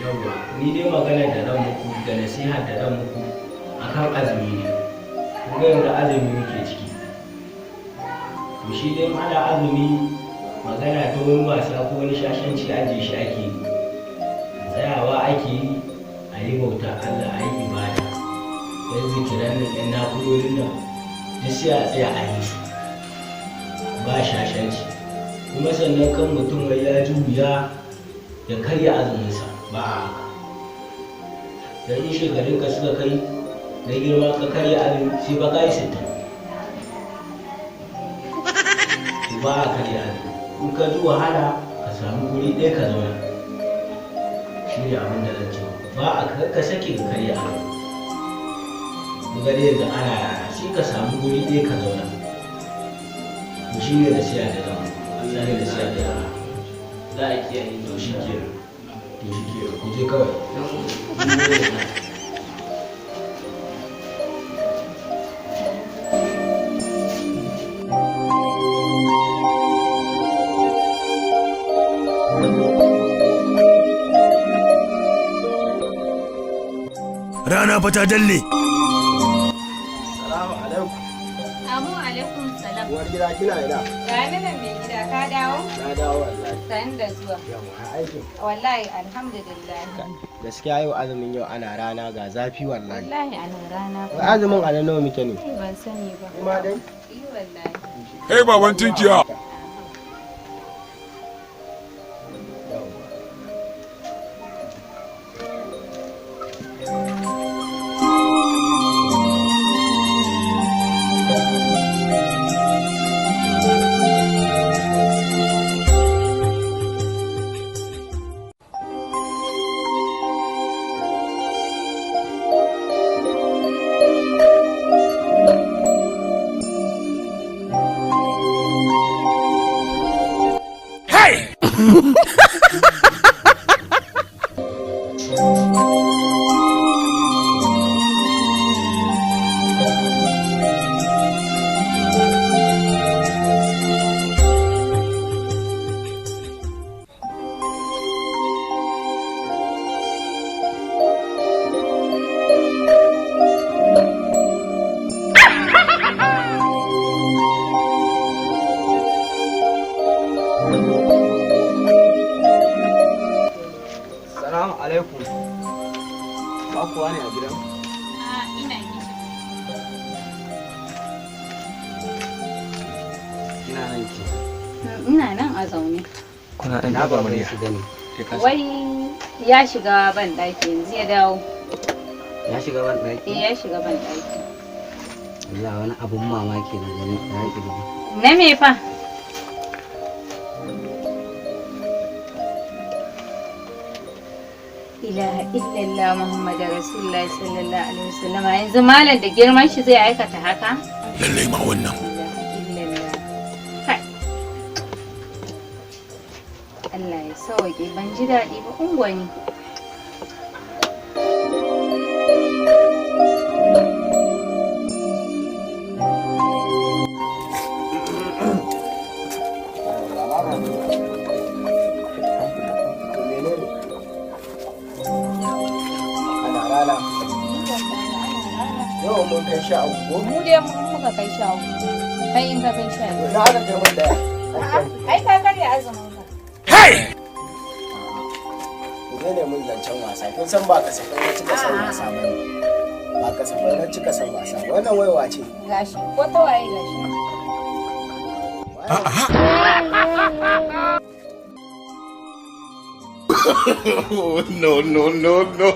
Yawwa, ni dai magana da zan muku da nasiha da zan muku akan azumi ne. Kun ga yanzu azumi muke ciki. To shi dai ana azumi, magana ta wani wasa ko wani shashanci ajiye shi ake yi. Tsayawa ake yi a yi bauta Allah, a yi ibada. Yan zikiran nan, yan nafilolin nan, duk sai a tsaya a yi su. Ba shashanci. Kuma sannan kan mutum wai ya ji wuya ya karya azuminsa, ba a haka. Dan in shekarunka suka kai na girma ka karya azumi, sai ba ka yi 60. To ba a karya azumi. In ka ji wahala, ka samu guri ɗaya ka zauna. Shi ne abin da zan ce. Ba a ka sake ka karya azumi. Kun ga dai yanzu ana rana, sai ka samu guri ɗaya ka zauna. To shi ne nasiha da zan muku. Shi ne nasiha da zan muku. Za a kiyaye. To shi kenan. To shi kenan. Ku je kawai. Mun gode. Rana fa ta dalle. Salamu alaikum. Amu alaikum salam. Uwar gida, kina ina? Ga ni nan mai gida, ka dawo? Na dawo wallahi. Sani da zuwa. Yawa, aikin. Wallahi alhamdulillah. Gaskiya yau azumin yau ana rana, ga zafi wallahi. Wallahi ana rana. Wai azumin a nawa muke ne? Ai ban sani ba. Kuma dai? Yi wallahi. Hey, baban tinkiya. Yawwa. Hey! Salamu alaikum. Ba kuwa ne a gidan? A ina kicin. Kina nan ki. Ina nan a zaune. Kuna ɗan Na taɓa ba murya. shi gani. Wai ya shiga ban ɗaki yanzu ya dawo. Ya shiga ban ɗaki? Eh, ya shiga ban ɗaki. Allah, wani abun mamaki na gani ya ki. Na me fa? Ilaha illallah Muhammadu Rasulullah sallallahu alaihi wasallam, yanzu malam da girman shi zai aikata haka? Lallai ma wannan. Ilaha illallah. Kai. Allah ya sauke, ban ji daɗi ba ungwani. To menene? Ana rana. Yau mun kai 13 ko? Mu dai mun muka kai 13. Kai in ka kai 12. Na aka kai mun daya. Ai ka karya azumin ka. Hey! Ku daina mun zancen wasa. Kun san ba kasafai na cika son wasa ba ne. Ba kasafai na cika son wasa ba. Wannan waiwa ce. Gashi ko ta waye gashi. No, no, no, no.